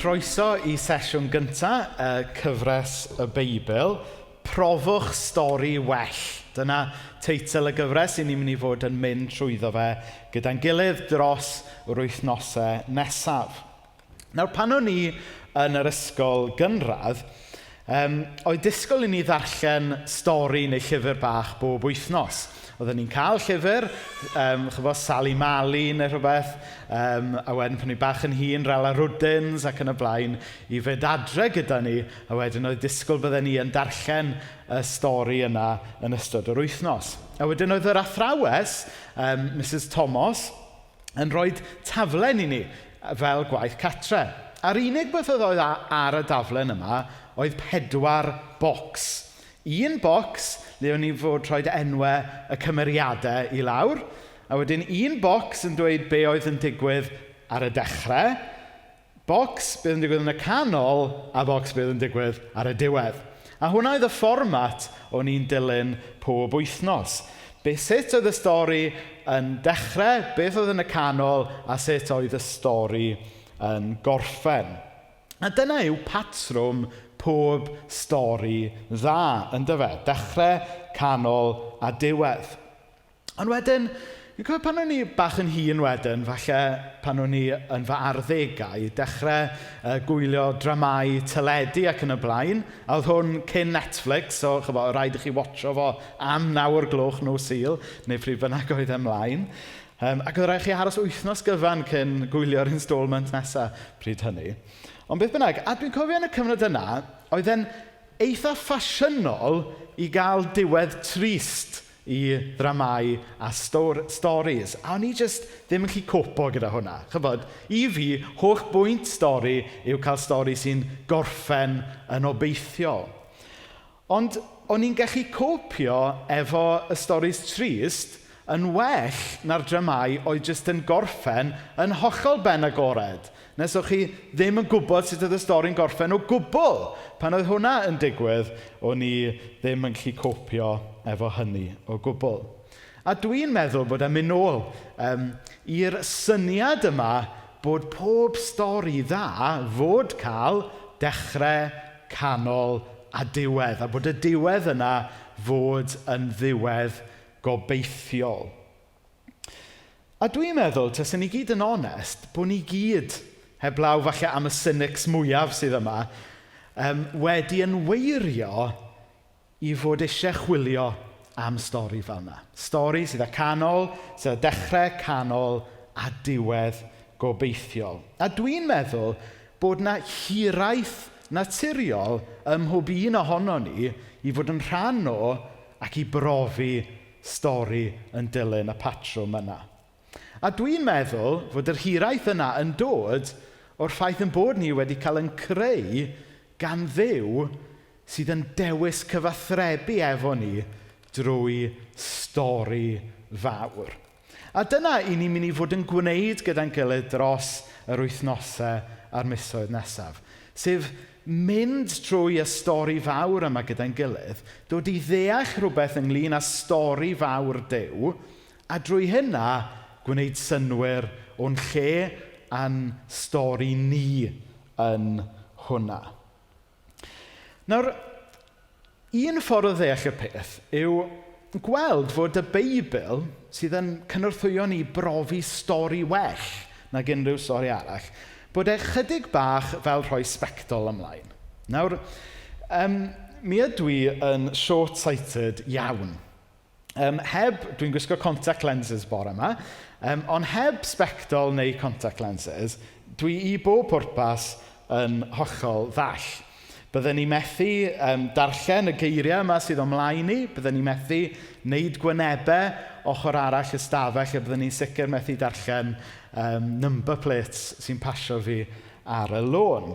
Croeso i sesiwn gyntaf cyfres y Beibl, Profwch Stori Well. Dyna teitl y gyfres i ni'n mynd i fod yn mynd trwyddo fe gyda'n gilydd dros yr wythnosau nesaf. Nawr, pan o'n i yn yr ysgol gynradd, oedd disgwyl i ni ddarllen stori neu llyfr bach bob wythnos. Oedden ni'n cael llyfr, chybod, Sally Mali neu rhywbeth, a wedyn pan ni bach yn hŷn, Rala Rwdins ac yn y blaen, i fynd adre gyda ni, a wedyn oedd disgwyl bydden ni yn darllen y stori yna yn ystod yr wythnos. A wedyn oedd yr athrawes, Mrs Thomas, yn rhoi taflen i ni fel gwaith catre. A'r unig beth oedd ar y daflen yma oedd 4 bocs. Un bocs le o'n i fod rhoi enwau y cymeriadau i lawr, a wedyn un bocs yn dweud be oedd yn digwydd ar y dechrau, bocs beth yn digwydd yn y canol, a bocs beth yn digwydd ar y diwedd. A hwnna oedd y fformat o'n i'n dilyn pob wythnos. Be sut oedd y stori yn dechrau, beth oedd yn y canol, a sut oedd y stori yn gorffen. A dyna yw patrwm pob stori dda, yndyfe? Dechrau, canol a diwedd. Ond wedyn, fi'n cofio pan o'n i bach yn hŷn wedyn, falle pan o'n i yn fy arddegau, dechrau gwylio dramâu teledu ac yn y blaen, a oedd hwn cyn Netflix, so chybod, oedd rhaid i chi watcho fo am 9 o'r gloch nos Sul, neu pryd bynnag oedd e ymlaen. Ac oedd rhaid chi aros wythnos gyfan cyn gwylio'r instalment nesaf pryd hynny. Ond beth bynnag, a dwi'n cofio yn y cyfnod yna, oedd e'n eitha ffasiynol i gael diwedd trist i ddramâu a stories. A o'n i jyst ddim yn gallu copo gyda hwnna. Chybod, i fi, holl bwynt stori yw cael stori sy'n gorffen yn obeithiol. Ond o'n i'n gallu copio efo y stories trist yn well na'r dramâu oedd jyst yn gorffen yn hollol ben agored. Nes o'ch chi ddim yn gwybod sut oedd y stori'n gorffen o gwbl. Pan oedd hwnna yn digwydd, o'n i ddim yn gallu copio efo hynny o gwbl. A dwi'n meddwl bod e'n mynd nôl i'r syniad yma bod pob stori dda fod cael dechrau, canol a diwedd, a bod y diwedd yna fod yn ddiwedd gobeithiol. A dwi'n meddwl, tasen ni gyd yn onest, bod ni gyd, heblaw falle am y cynics mwyaf sydd yma, wedi enweirio i fod eisiau chwilio am stori fel yna. Stori sydd â canol, sydd â dechrau, canol a diwedd gobeithiol. A dwi'n meddwl bod na hiraeth naturiol ym mhob un ohono ni i fod yn rhan o ac i brofi stori yn dilyn y patrwm yna. A dwi'n meddwl fod yr hiraeth yna yn dod o'r ffaith yn bod ni wedi cael yn creu gan Dduw sydd yn dewis cyfathrebu efo ni drwy stori fawr. A dyna i ni'n mynd i fod yn gwneud gyda'n gilydd dros yr wythnosau a'r misoedd nesaf. Sef mynd trwy y stori fawr yma gyda'n gilydd, dod i ddeall rhywbeth ynglyn â stori fawr Duw, a drwy hynna gwneud synnwyr o'n lle a'n stori ni yn hwnna. Nawr, un ffordd o ddeall y peth yw gweld fod y Beibl, sydd yn cynorthwyo ni brofi stori well nag unrhyw stori arall, bod e chydig bach fel rhoi sbectol ymlaen. Nawr, mi ydw i yn short-sighted iawn. Heb, dwi'n gwisgo contact lenses bore yma, ond heb sbectol neu contact lenses, dwi i bob pwrpas yn hollol ddall. Bydden ni methu darllen y geiriau yma sydd o mlaen ni, bydden ni methu wneud gwynebau ochr arall y stafell, a bydden ni'n sicr methu darllen number plates sy'n pasio fi ar y lôn.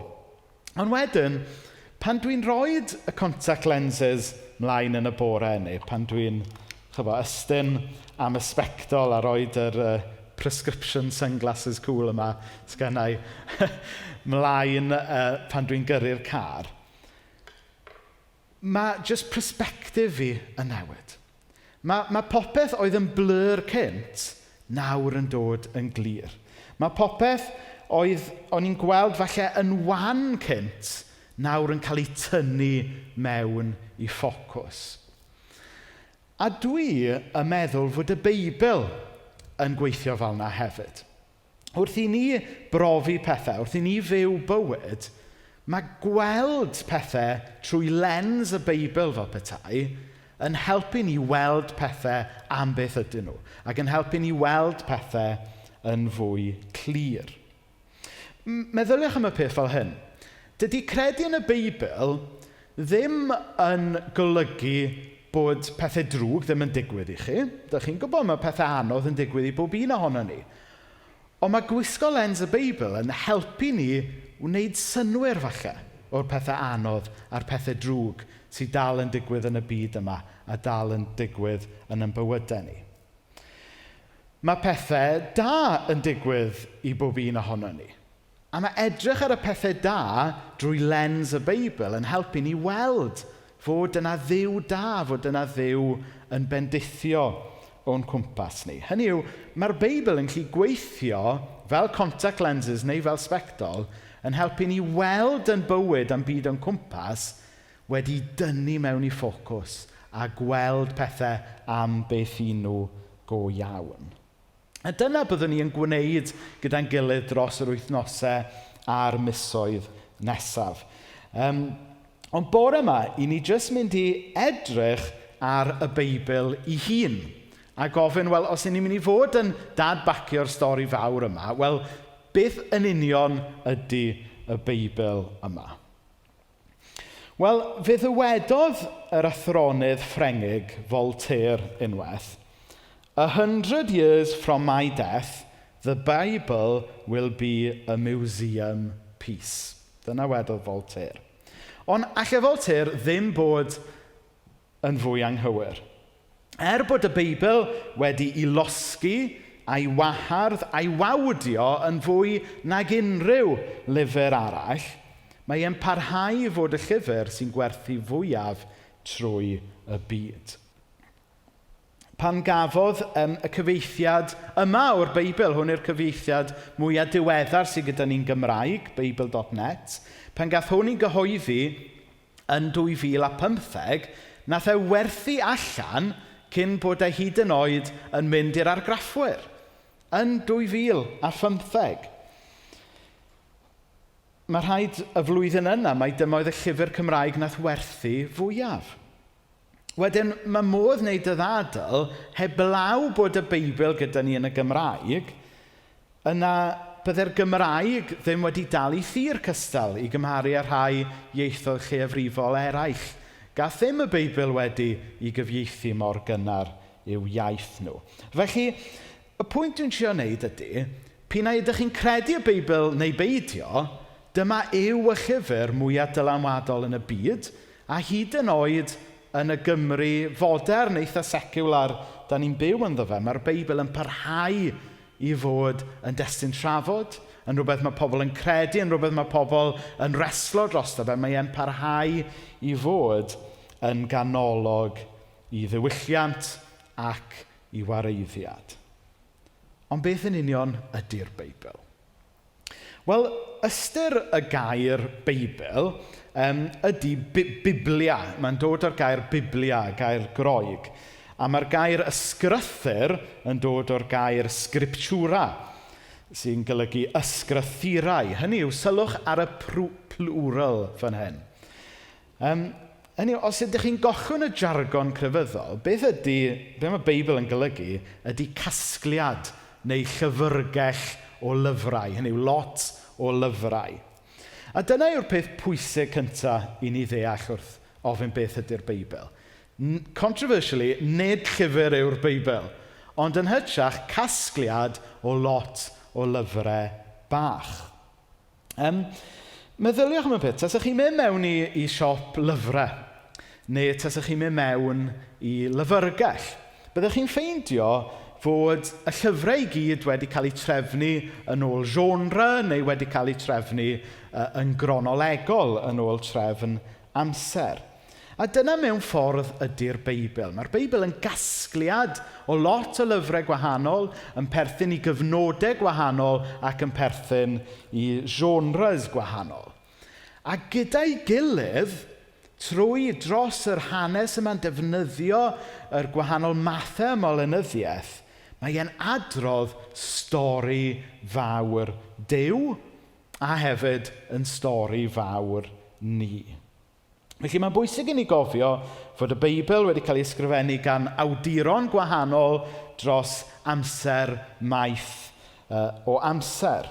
Ond wedyn, pan dwi'n rhoi y contact lenses mlaen yn y bore, neu pan dwi'n ystyn am y sbectol a rhoi yr prescription sunglasses cool yma sgennai mlaen pan dwi'n gyrru'r car, mae just perspective fi yn newid. Mae popeth oedd yn blur cynt nawr yn dod yn glir. Mae popeth oedd o'n i'n gweld falle yn wan cynt, nawr yn cael eu tynnu mewn i ffocws. A dwi yn meddwl fod y Beibl yn gweithio fel yna hefyd. Wrth i ni brofi pethau, wrth i ni fyw bywyd, mae gweld pethau trwy lens y Beibl fel petai yn helpu ni weld pethau am beth ydyn nhw, ac yn helpu ni weld pethau yn fwy clir. Meddyliwch am y peth fel hyn. Dydy credu yn y Beibl ddim yn golygu bod pethau drwg ddim yn digwydd i chi. Dych chi'n gwybod mae pethau anodd yn digwydd i bob un ohono ni. Ond mae gwisgo lens y Beibl yn helpu ni wneud synnwyr falle o'r pethau anodd a'r pethau drwg sydd dal yn digwydd yn y byd yma a dal yn digwydd yn ein bywydau ni. Mae pethau da yn digwydd i bob un ohono ni. A mae edrych ar y pethau da drwy lens y Beibl yn helpu ni weld fod yna Dduw da, fod yna Dduw yn bendithio o'n cwmpas ni. Hynny yw, mae'r Beibl yn gallu gweithio fel contact lenses neu fel sbectol yn helpu ni weld yn bywyd a'n byd o'n cwmpas wedi dynnu mewn i ffocws a gweld pethau am beth i nhw go iawn. A dyna byddwn ni yn gwneud gyda'n gilydd dros yr wythnosau a'r misoedd nesaf. Ond bore yma, i ni jyst mynd i edrych ar y Beibl ei hun. A gofyn, wel, os ni'n mynd i fod yn dadbacio'r stori fawr yma, wel, beth yn union ydy y Beibl yma? Wel, fe ddywedodd yr athronydd Ffrengig Voltaire unwaith, "100 years from my death, the Bible will be a museum piece." Dyna wedodd Voltaire. Ond allai Voltaire ddim bod yn fwy anghywir. Er bod y Beibl wedi ei losgi a'i wahardd a'i wawdio yn fwy nag unrhyw lyfr arall, mae e'n parhau i fod y llyfr sy'n gwerthu fwyaf trwy y byd. Pan gafodd y cyfieithiad yma o'r Beibl, hwn yw'r cyfieithiad mwyaf diweddar sydd gyda ni'n Gymraeg, Beibl.net, pan gath hwn ei gyhoeddi yn 2015, nath e werthu allan cyn bod e hyd yn oed yn mynd i'r argraffwyr yn 2015. Mae rhaid y flwyddyn yna, mai dyma oedd y llyfr Cymraeg nath werthu fwyaf. Wedyn, mae modd wneud y ddadl, heblaw bod y Beibl gyda ni yn y Gymraeg, yna bydde'r Gymraeg ddim wedi dal ei thir cystal i gymharu â rhai ieithoedd lleiafrifol eraill. Gath ddim y Beibl wedi i gyfieithu mor gynnar i'w iaith nhw. Felly, y pwynt dwi'n trio wneud ydy, p'un ai ydych chi'n credu y Beibl neu beidio, dyma yw y llyfr mwyaf dylanwadol yn y byd, a hyd yn oed yn y Gymru fodern eitha seciwlar da ni'n byw ynddo fe, mae'r Beibl yn parhau i fod yn destun trafod, yn rhywbeth mae pobl yn credu, yn rhywbeth mae pobl yn reslo drosto fe. Mae e'n parhau i fod yn ganolog i ddiwylliant ac i wareiddiad. Ond beth yn union ydy'r Beibl? Wel, ystyr y gair Beibl ydy biblia. Mae'n dod o'r gair biblia, gair Groeg. A mae'r gair ysgrythur yn dod o'r gair scriptura, sy'n golygu ysgrythurau. Hynny yw, sylwch ar y plural fan hyn. Hynny yw, os ydych chi'n gollwng y jargon crefyddol, beth mae Beibl yn golygu, ydy casgliad neu llyfrgell o lyfrau. Hynny yw, lot o lyfrau. A dyna yw'r peth pwysig cyntaf i ni ddeall wrth ofyn beth ydy'r Beibl. Controversially, nid llyfr yw'r Beibl, ond yn hytrach casgliad o lot o lyfrau bach. Meddyliwch am y peth, tasech chi'n mynd mewn i siop lyfrau, neu tasech chi'n mynd mewn i lyfrgell, byddech chi'n ffeindio fod y llyfrau i gyd wedi cael eu trefnu yn ôl genre neu wedi cael eu trefnu yn gronolegol yn ôl trefn amser. A dyna mewn ffordd ydy'r Beibl. Mae'r Beibl yn gasgliad o lot o lyfrau gwahanol, yn perthyn i gyfnodau gwahanol ac yn perthyn i genres gwahanol. A gyda'i gilydd, trwy dros yr hanes yma'n defnyddio yr gwahanol mathau yma o lenyddiaeth, mae e'n adrodd stori fawr Duw a hefyd yn stori fawr ni. Felly mae'n bwysig i ni gofio fod y Beibl wedi cael ei ysgrifennu gan awduron gwahanol dros amser maith o amser.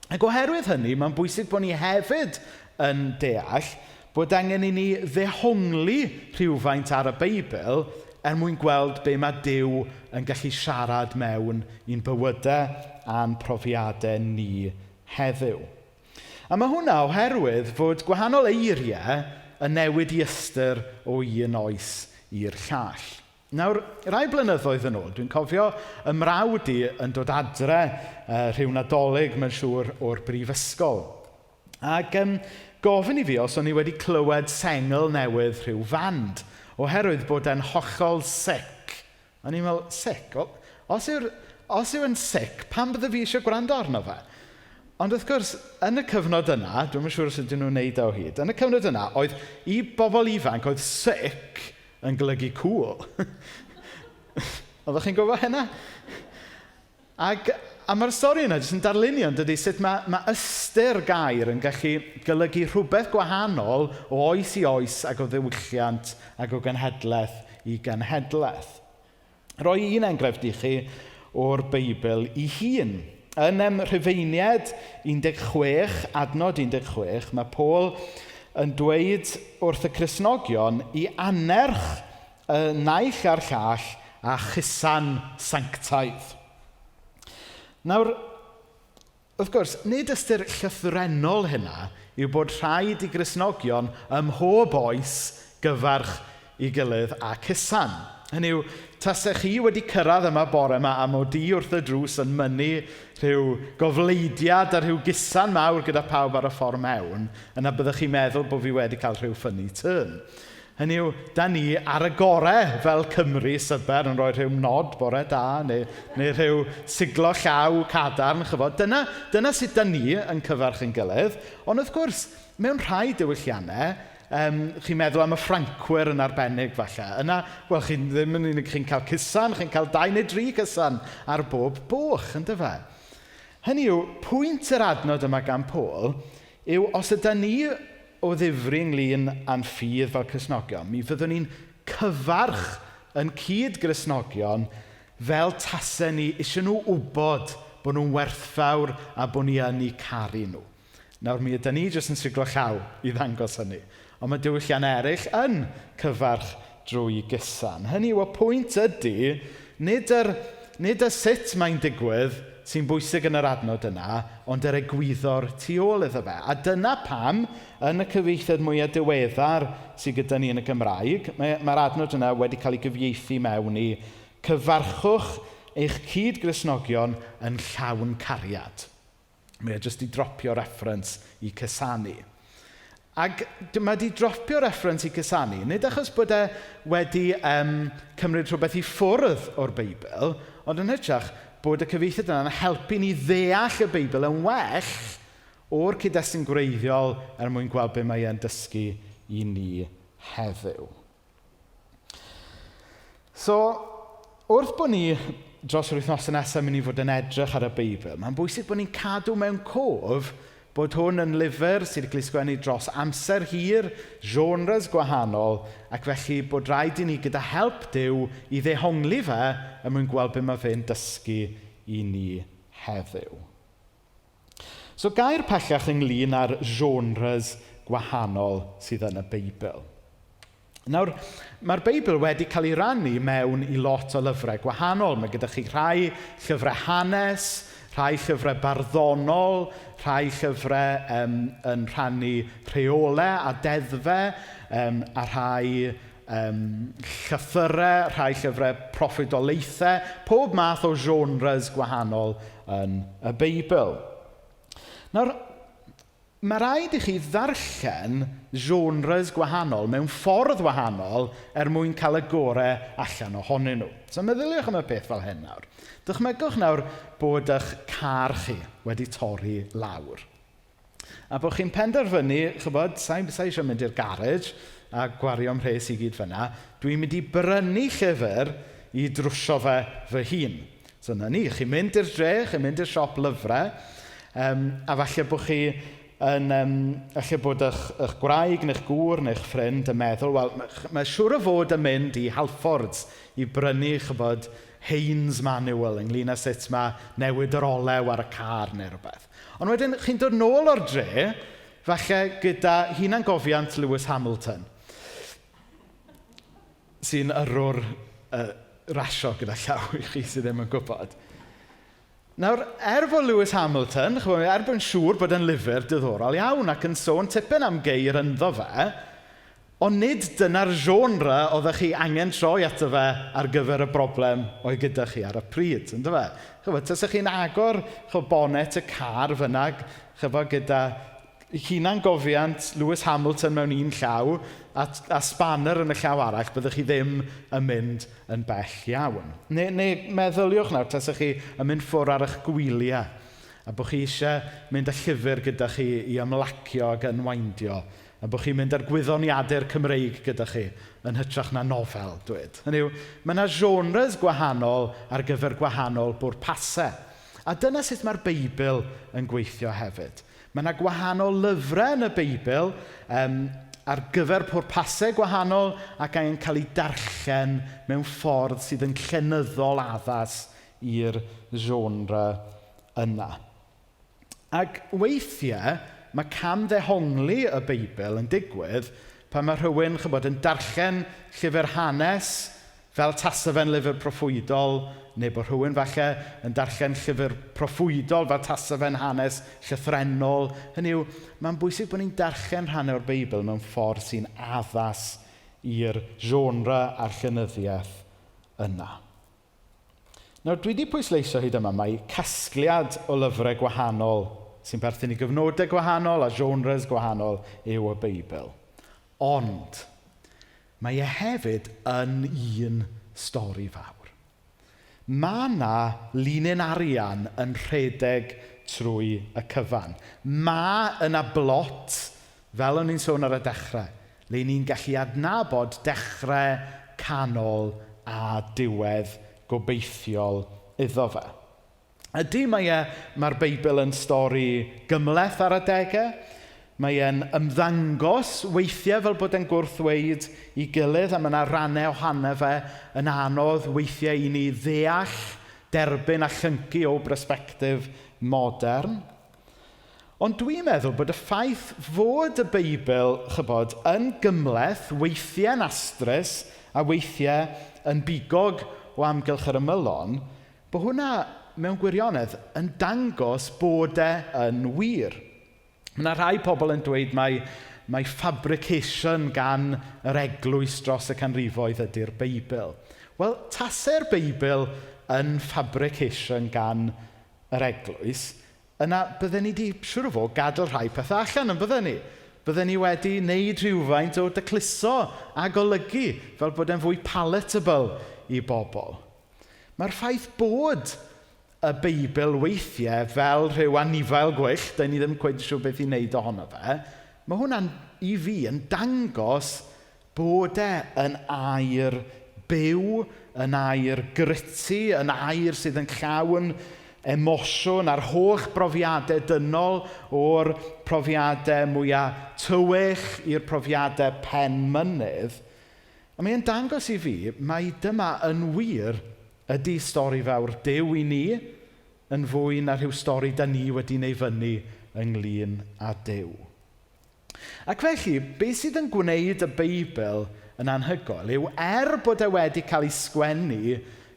Ac oherwydd hynny, mae'n bwysig bod ni hefyd yn deall bod angen i ni ddehongli rhywfaint ar y Beibl er mwyn gweld be mae Duw yn gallu siarad mewn i'n bywydau a'n profiadau ni heddiw. A mae hwnna oherwydd fod gwahanol eiriau yn newid i ystyr o un oes i'r llall. Nawr, rai blynyddoedd yn ôl, dwi'n cofio 'y mrawd i yn dod adre rhyw Nadolig, mae'n siŵr, o'r brifysgol. Ac gofyn i fi os o'n i wedi clywed sengl newydd rhyw fand, oherwydd bod e'n hollol sick. O'n i'n meddwl, sick? Wel, os yw e'n sick, pam bydde fi eisiau gwrando arno fe? Ond wrth gwrs, yn y cyfnod yna, dwi'm yn siŵr os ydyn nhw'n neud o hyd, yn y cyfnod yna, oedd i bobl ifanc, oedd sick yn golygu cool. Oeddech chi'n gwybod hynna? A mae'r stori yna jyst yn darlunio, yn dydi, sut mae ystyr gair yn gallu golygu rhywbeth gwahanol o oes i oes ac o ddiwylliant ac o genhedlaeth i genhedlaeth. Roi un enghraifft i chi o'r Beibl ei hun. Yn Rhufeiniaid 16, adnod 16, mae Paul yn dweud wrth y Cristnogion i annerch y naill a'r llall a chusan sanctaidd. Nawr, wrth gwrs, nid ystyr llythrennol hynna yw bod rhaid i Gristnogion ym mhob oes gyfarch i gilydd a cusan. Hynny yw, tasech chi wedi cyrraedd yma bore yma a mod i wrth y drws yn mynnu rhyw gofleidiad a rhyw gusan mawr gyda pawb ar y ffordd mewn, yna byddech chi'n meddwl bod fi wedi cael rhyw funny turn. Hynny yw, da ni ar y gorau fel Cymru syber yn rhoi rhyw nod bore da neu rhyw siglo llaw cadarn, chybod. Dyna sut da ni yn cyfarch yn gilydd. Ond wrth gwrs, mewn rhai diwylliannau, chi'n meddwl am y Ffrancwyr yn arbennig falle. Yna, wel, chi'n ddim yn unig chi'n cael cusan, chi'n cael 2 neu 3 cusan ar bob boch, yndyfe? Hynny yw, pwynt yr adnod yma gan Paul yw os yda ni o ddifri ynglyn â'n ffydd fel Cristnogion, mi fyddwn ni'n cyfarch yn cyd-Gristnogion fel tasen ni eisiau nhw wybod bod nhw'n werthfawr a bod ni yn eu caru nhw. Nawr, mi ydy ni jyst yn siglo llaw i ddangos hynny. Ond mae diwylliant eraill yn cyfarch drwy gusan. Hynny yw, y pwynt ydy, nid y sut mae'n digwydd sy'n bwysig yn yr adnod yna, ond yr egwyddor tu ôl iddo fe. A dyna pam, yn y cyfieithiad mwyaf diweddar sydd gyda ni yn y Gymraeg, mae'r adnod yna wedi cael ei gyfieithu mewn i cyfarchwch eich cyd-Gristnogion yn llawn cariad. Mae e jyst i dropio reference i cusanu. Ac mae di dropio reference i cusanu, nid achos bod e wedi cymryd rhywbeth i ffwrdd o'r Beibl, ond yn hytrach bod y cyfieithiad yna'n helpu ni ddeall y Beibl yn well o'r cyd-destun gwreiddiol er mwyn gweld be mae e'n dysgu i ni heddiw. So, wrth bod ni dros yr wythnosau nesaf mynd i fod yn edrych ar y Beibl, mae'n bwysig bod ni'n cadw mewn cof bod hwn yn lyfr sydd wedi cael ei sgwennu dros amser hir, genres gwahanol, ac felly bod rhaid i ni gyda help Duw i ddehongli fe er mwyn gweld be mae fe'n dysgu i ni heddiw. So gair pellach ynglyn â'r genres gwahanol sydd yn y Beibl. Nawr, mae'r Beibl wedi cael ei rannu mewn i lot o lyfrau gwahanol. Mae gyda chi rhai llyfrau hanes, rhai llyfrau barddonol, rhai llyfrau yn rhannu rheolau a deddfau, a rhai llythyrau, rhai llyfrau proffwydoliaethau, pob math o genres gwahanol yn y Beibl. Nawr, Mae rhaid i chi ddarllen genres gwahanol mewn ffordd wahanol er mwyn cael y gorau allan ohonyn nhw. So meddyliwch am y peth fel hyn nawr. Dychmygwch nawr bod eich car chi wedi torri lawr. A bod chi'n penderfynu, chybod, sa'i sa eisiau mynd i'r garej a gwario mhres i gyd fyna, dwi'n mynd i brynu llyfr i drwsio fe fy hun. So na ni, chi'n mynd i'r dre, chi'n mynd i'r siop lyfrau, a falle bod chi yn, falle bod eich gwraig neu'ch gŵr neu'ch ffrind yn meddwl, wel, mae siŵr o fod yn mynd i Halfords i brynu, chybod, Haynes Manual ynglyn â sut mae newid yr olew ar y car neu rhywbeth. Ond wedyn, chi'n dod nôl o'r dre, falle gyda hunangofiant Lewis Hamilton, sy'n yrrwr rasio gyda llaw i chi sydd ddim yn gwybod. Nawr, bod Lewis Hamilton, chymod, er bod yn siŵr bod e'n lyfr diddorol iawn ac yn sôn tipyn am geir ynddo fe, ond nid dyna'r genre oeddech chi angen troi ato fe ar gyfer y broblem oedd gyda chi ar y pryd, ynddo fe? Chymod, tasech chi'n agor chymod, bonet y car fyna, chymod, gyda hunangofiant Lewis Hamilton mewn un llaw a spanner yn y llaw arall, byddwch chi ddim yn mynd yn bell iawn. Neu meddyliwch nawr, tasech chi yn mynd ffwrdd ar eich gwyliau a bod chi eisiau mynd â llyfr gyda chi i ymlacio ac unwindio, a bod chi'n mynd ar gwyddoniadur Cymreig gyda chi yn hytrach na nofel, dweud. Hynny yw, mae yna genres gwahanol ar gyfer gwahanol bwrpasau. A dyna sut mae'r Beibl yn gweithio hefyd. Mae yna gwahanol lyfrau yn y Beibl ar gyfer pwrpasau gwahanol ac angen cael ei darllen mewn ffordd sydd yn llenyddol addas i'r genre yna. Ac weithiau, mae camddehongli y Beibl yn digwydd pan mae rhywun, chybod, yn darllen llyfr hanes fel tasa fe'n lyfr proffwydol, neu bod rhywun falle yn darllen llyfr proffwydol fel tasa fe'n hanes llythrennol. Hynny yw, mae'n bwysig bod ni'n darllen rhannau o'r Beibl mewn ffordd sy'n addas i'r genre a'r llenyddiaeth yna. Nawr, dwi wedi pwysleisio hyd yma mai casgliad o lyfrau gwahanol sy'n perthyn i gyfnodau gwahanol a genres gwahanol yw y Beibl. Ond, mae e hefyd yn un stori fawr. Mae yna linyn arian yn rhedeg trwy y cyfan. Mae yna blot, fel o'n i'n sôn ar y dechrau, le ni'n gallu adnabod dechrau, canol a diwedd gobeithiol iddo fe. Ydy, mae'r Beibl yn stori gymhleth ar adegau. Mae e'n ymddangos weithiau fel bod e'n gwrthweud i gilydd, a mae yna rannau ohono fe yn anodd weithiau i ni ddeall, derbyn a llyncu o bersbectif modern. Ond dwi'n meddwl bod y ffaith fod y Beibl, chybod, yn gymhleth, weithiau'n astrus a weithiau yn bigog o amgylch yr ymylon, bod hwnna mewn gwirionedd yn dangos bod e yn wir. Mae yna rhai pobl yn dweud mai fabrication gan yr eglwys dros y canrifoedd ydy'r Beibl. Wel, tase'r Beibl yn fabrication gan yr eglwys, yna bydden ni wedi, siŵr o fod, gadael rhai pethau allan, yn bydden ni? Bydden ni wedi wneud rhywfaint o dacluso a golygu fel bod e'n fwy palatable i bobl. Mae'r ffaith bod y Beibl weithiau fel rhyw anifail gwyllt, da ni ddim cweit siŵr beth i wneud ohono fe, mae hwnna'n, i fi, yn dangos bod e yn air byw, yn air gritty, yn air sydd yn llawn emosiwn a'r holl brofiadau dynol o'r profiadau mwyaf tywyll i'r profiadau pen mynydd. A mae'n dangos i fi mai dyma yn wir ydy stori fawr Duw i ni yn fwy na rhyw stori da ni wedi wneud fyny ynglyn â Duw. Ac felly, beth sydd yn gwneud y Beibl yn anhygoel yw bod e wedi cael ei sgwennu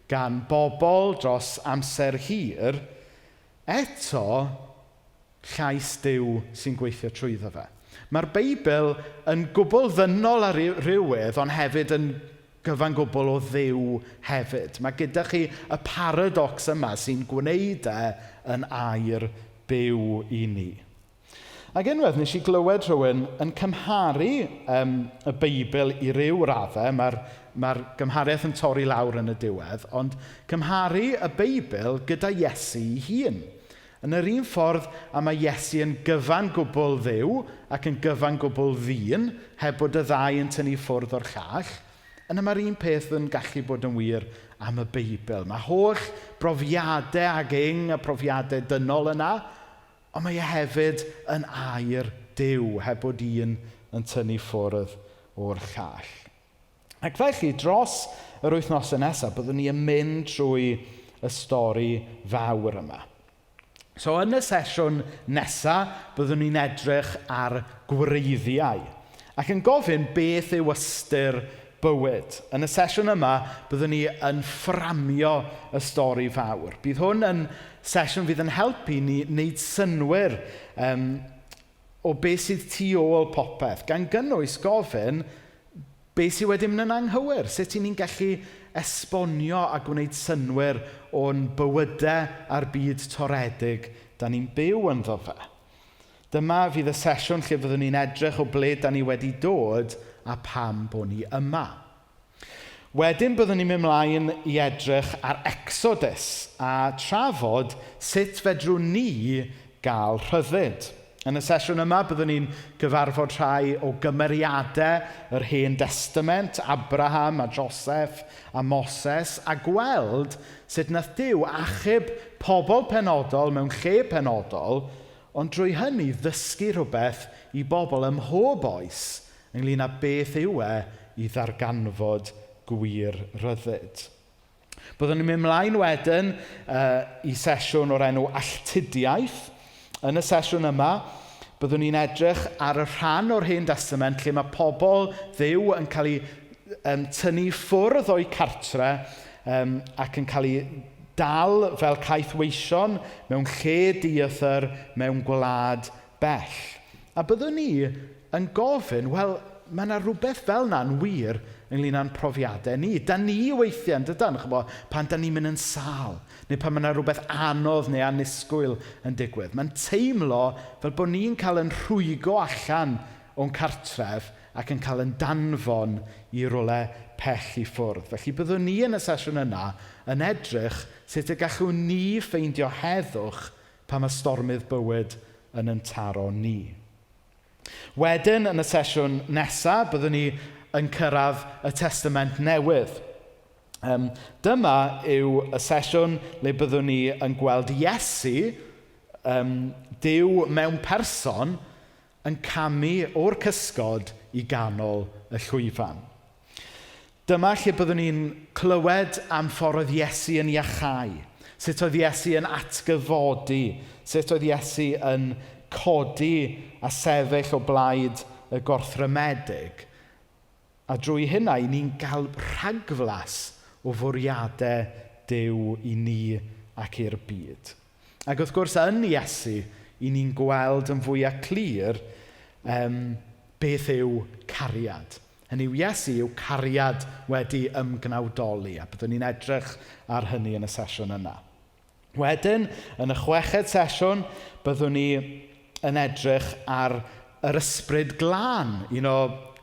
gan bobl dros amser hir, eto llais Duw sy'n gweithio trwyddo fe. Mae'r Beibl yn gwbl ddynol ar rywedd, ond hefyd yn gyfan gwbl o Dduw hefyd. Mae gyda chi y paradox yma sy'n gwneud e yn air byw i ni. Ac unwaith nes i glywed rhywun yn cymharu y Beibl i ryw raddau, mae'r gymhariaeth yn torri lawr yn y diwedd, ond cymharu y Beibl gyda Iesu ei hun. Yn yr un ffordd a mae Iesu yn gyfan gwbl Dduw ac yn gyfan gwbl ddyn, heb bod y ddau yn tynnu ffwrdd o'r llall, yna mae'r un peth yn gallu bod yn wir am y Beibl. Mae holl brofiadau ag ing y profiadau dynol yna, ond mae e hefyd yn air Duw, heb bod un yn tynnu ffwrdd o'r llall. Ac felly, dros yr wythnosau nesaf, byddwn ni yn mynd trwy y stori fawr yma. So, yn y sesiwn nesaf, byddwn ni'n edrych ar gwreiddiau ac yn gofyn beth yw ystyr bywyd. Yn y sesiwn yma, byddwn ni yn fframio y stori fawr. Bydd hwn yn sesiwn fydd yn helpu ni wneud synnwyr o beth sydd tu ôl popeth, gan gynnwys gofyn beth sydd wedi mynd yn anghywir, sut 'y ni'n gallu esbonio a gwneud synnwyr o'n bywydau a'r byd toredig da ni'n byw ynddo fe. Dyma fydd y sesiwn lle fyddwn ni'n edrych o ble da ni wedi dod a pam bod ni yma. Wedyn byddwn ni'n mynd mlaen i edrych ar Exodus a trafod sut fedrwn ni gael rhyddid. Yn y sesiwn yma byddwn ni'n gyfarfod rhai o gymeriadau yr Hen Destament, Abraham a Joseph a Moses, a gweld sut nath Duw achub pobl penodol mewn lle penodol, ond drwy hynny ddysgu rhywbeth i bobl ym mhob oes ynglyn â beth yw e i ddarganfod gwir ryddid. Byddwn ni'n mynd mlaen wedyn i sesiwn o'r enw Alltudiaeth. Yn y sesiwn yma, byddwn ni'n edrych ar y rhan o'r Hen Destament lle mae pobl Dduw yn cael eu tynnu ffwrdd o'u cartre ac yn cael eu dal fel caethweision mewn lle dieithr mewn gwlad bell. A byddwn ni yn gofyn, wel, mae yna rhywbeth fel 'na'n wir ynglyn â'n profiadau ni. Da ni weithiau, yn dydan, ch'bo, pan da ni'n mynd yn sâl, neu pan mae yna rhywbeth anodd neu annisgwyl yn digwydd. Mae'n teimlo fel bod ni'n cael yn rhwygo allan o'n cartref ac yn cael yn danfon i rywle pell i ffwrdd. Felly byddwn ni yn y sesiwn yna yn edrych sut y gallwn ni ffeindio heddwch pan mae stormydd bywyd yn taro ni. Wedyn, yn y sesiwn nesaf, byddwn ni yn cyrraedd y Testament Newydd. Dyma yw y sesiwn le byddwn ni yn gweld Iesu, Duw mewn person, yn camu o'r cysgod i ganol y llwyfan. Dyma lle byddwn ni'n clywed am ffordd oedd Iesu yn iachau, sut oedd Iesu yn atgyfodi, sut oedd Iesu yn codi a sefyll o blaid y gorthrymedig. A drwy hynna, i ni'n cael rhagflas o fwriadau Duw i ni ac i'r byd. Ac wrth gwrs, yn Iesu, i ni'n gweld yn fwyaf clir beth yw cariad. Hynny yw, Iesu yw cariad wedi ymgnawdoli, a byddwn ni'n edrych ar hynny yn y sesiwn yna. Wedyn, yn y chweched sesiwn, byddwn ni yn edrych ar yr ysbryd glân. Un o,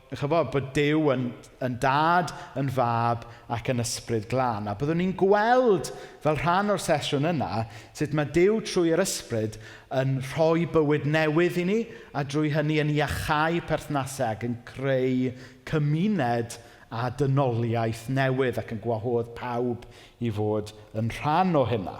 ch'bo, bod Duw yn dad, yn fab ac yn ysbryd glân. A byddwn ni'n gweld fel rhan o'r sesiwn yna sut mae Duw trwy yr ysbryd yn rhoi bywyd newydd i ni a drwy hynny yn iachau perthnasau ac yn creu cymuned a dynoliaeth newydd ac yn gwahodd pawb i fod yn rhan o hynna.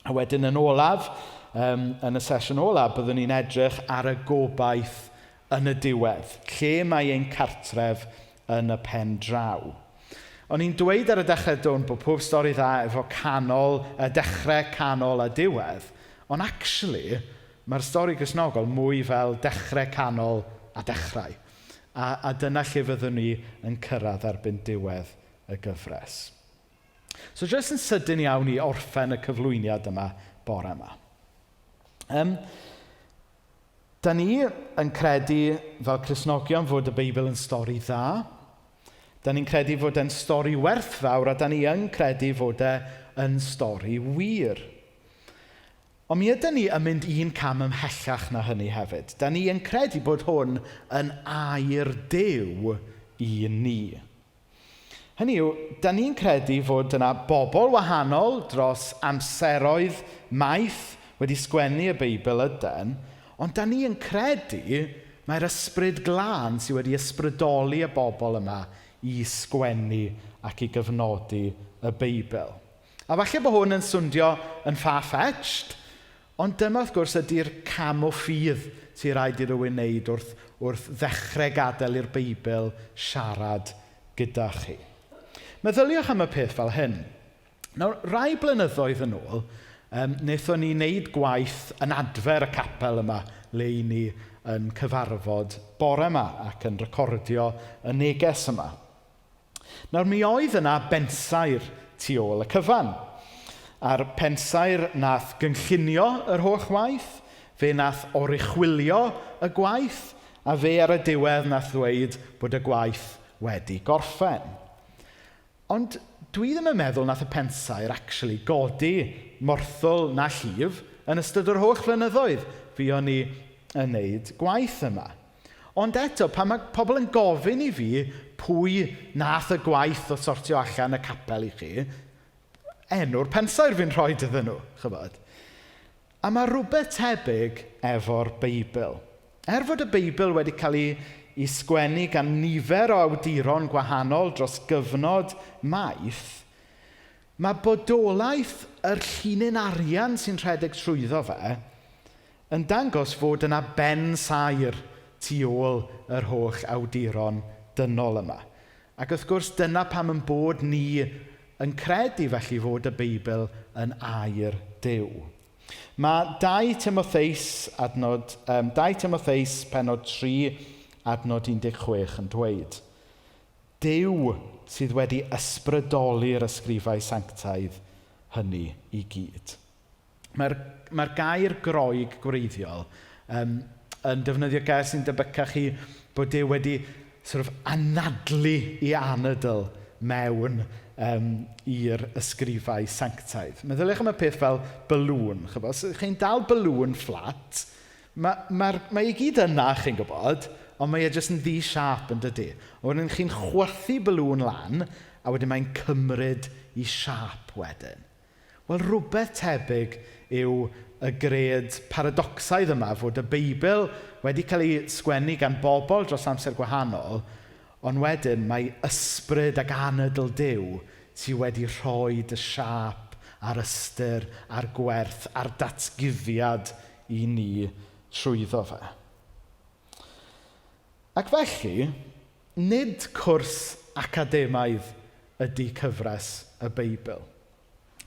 A wedyn yn olaf, yn y sesiwn olaf, byddwn ni'n edrych ar y gobaith yn y diwedd, lle mae ein cartref yn y pen draw. O'n i'n dweud ar y dechrau dwn bod pob stori dda efo canol, y dechrau, canol a diwedd, ond actually, mae'r stori Gristnogol mwy fel dechrau, canol a dechrau. A dyna lle fyddwn ni yn cyrraedd erbyn diwedd y gyfres. So jyst yn sydyn iawn i orffen y cyflwyniad yma bore yma. Da ni yn credu fel Cristnogion fod y Beibl yn stori dda. Da ni'n credu fod e'n stori werthfawr a da ni yn credu fod e yn stori wir. Ond mi ydyn ni yn mynd un cam ymhellach na hynny hefyd. Da ni yn credu bod hwn yn air Duw i ni. Hynny yw, da ni'n credu fod yna bobl wahanol dros amseroedd maith wedi sgwennu y Beibl yden, ond da ni yn credu mae'r ysbryd glân sydd wedi ysbrydoli y bobl yma i sgwennu ac i gyfnodi y Beibl. A falle bod hwn yn swndio yn far-fetched, ond dyma wrth gwrs ydy'r cam o ffydd sy'n rhaid i rywun wneud wrth ddechrau gadael i'r Beibl siarad gyda chi. Meddyliwch am y peth fel hyn. Nawr, rai blynyddoedd yn ôl, wnaethon ni wneud gwaith yn adfer y capel yma le i ni yn cyfarfod bore yma ac yn recordio y neges yma. Nawr, mi oedd yna bensaer tu ôl y cyfan. A'r pensaer nath gynllunio yr holl waith, fe nath oruchwylio y gwaith, a fe ar y diwedd nath ddweud bod y gwaith wedi gorffen. Ond dwi ddim yn meddwl nath y pensaer actually godi morthwl na llif yn ystod yr holl flynyddoedd fuon ni yn neud gwaith yma. Ond eto, pan mae pobl yn gofyn i fi pwy nath y gwaith o sortio allan y capel i chi, enw'r pensaer fi'n rhoi iddyn nhw, chybod. A mae rhywbeth tebyg efo'r Beibl. Er fod y Beibl wedi cael ei sgwennu gan nifer o awduron gwahanol dros gyfnod maith, mae bodolaeth yr llinyn arian sy'n rhedeg trwyddo fe yn dangos fod yna ben saer tu ôl yr holl awduron dynol yma. Ac wrth gwrs dyna pam yn bod ni yn credu felly fod y Beibl yn air Duw. Mae 2 Timotheus, adnod, 2 Timotheus pennod 3, adnod 16 yn dweud, Duw sydd wedi ysbrydoli'r ysgrifau sanctaidd hynny i gyd. Mae'r gair Groeg gwreiddiol yn defnyddio gair sy'n debycach i bod Duw wedi sort of anadlu i anadl mewn i'r ysgrifau sanctaidd. Meddyliwch am y peth fel balŵn. Os chi'n dal balŵn fflat, mae i gyd yna, chi'n gwybod, ond mae e jyst yn ddi-siâp yn dydi. A wedyn chi'n chwythu balŵn lan, a wedyn mae'n cymryd i siâp wedyn. Wel, rhywbeth tebyg yw y gred paradocsaidd yma fod y Beibl wedi cael ei sgwennu gan bobl dros amser gwahanol, ond wedyn mae ysbryd ac anadl Duw sydd wedi rhoi y siâp a'r ystyr a'r gwerth a'r datguddiad i ni trwyddo fe. Ac felly, nid cwrs academaidd ydy cyfres y Beibl.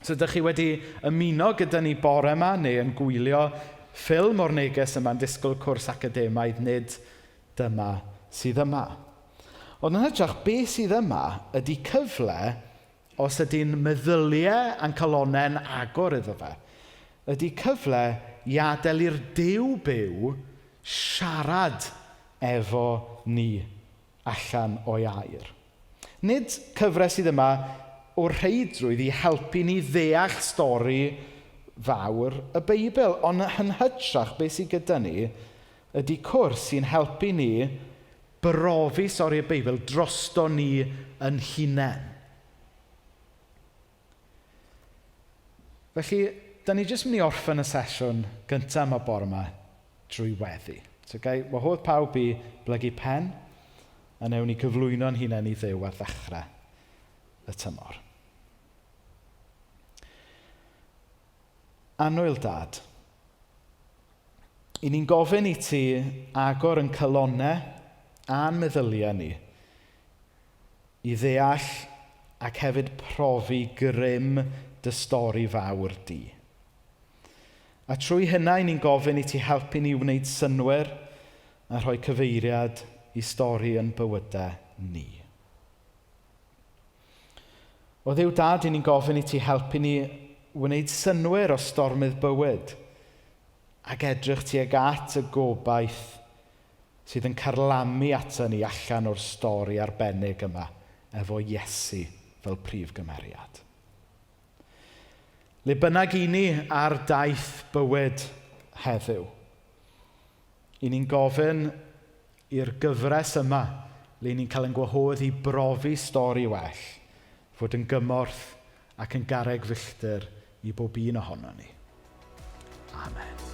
So ydych chi wedi ymuno gyda ni bore yma neu yn gwylio ffilm o'r neges yma'n disgwyl cwrs academaidd, nid dyma sydd yma. Ond yn hytrach, beth sydd yma ydy cyfle, os ydy'n meddyliau a'n calonnau'n agor iddo fe, ydy cyfle i adael i'r Duw byw siarad efo ni allan o'i air. Nid cyfres sydd yma o'r rheidrwydd i helpu ni ddeall stori fawr y Beibl, ond yn hytrach beth sydd gyda ni ydy cwrs sy'n helpu ni brofi stori y Beibl drosto ni yn hunain. Felly, da ni jyst mynd i orffen y sesiwn gyntaf yma bore yma drwy weddi. So, gai wahodd pawb i blygu pen, a newn ni gyflwyno'n hunain i Dduw ar ddechrau y tymor. Annwyl Dad, i ni'n gofyn i ti agor yn calonnau a'n meddyliau ni i ddeall ac hefyd profi grym dy stori fawr di. A trwy hynna, i ni'n gofyn i ti helpu ni wneud synnwyr a rhoi cyfeiriad i stori yn bywydau ni. O Dduw Dad, i ni'n gofyn i ti helpu ni wneud synnwyr o stormydd bywyd ac edrych tuag at y gobaith sydd yn carlamu ato ni allan o'r stori arbennig yma efo Iesu fel prif gymeriad. Le bynnag i ni ar daith bywyd heddiw, i ni'n gofyn i'r gyfres yma, le ni'n cael ein gwahodd i brofi stori well, fod yn gymorth ac yn garreg filltir i bob un ohono ni. Amen.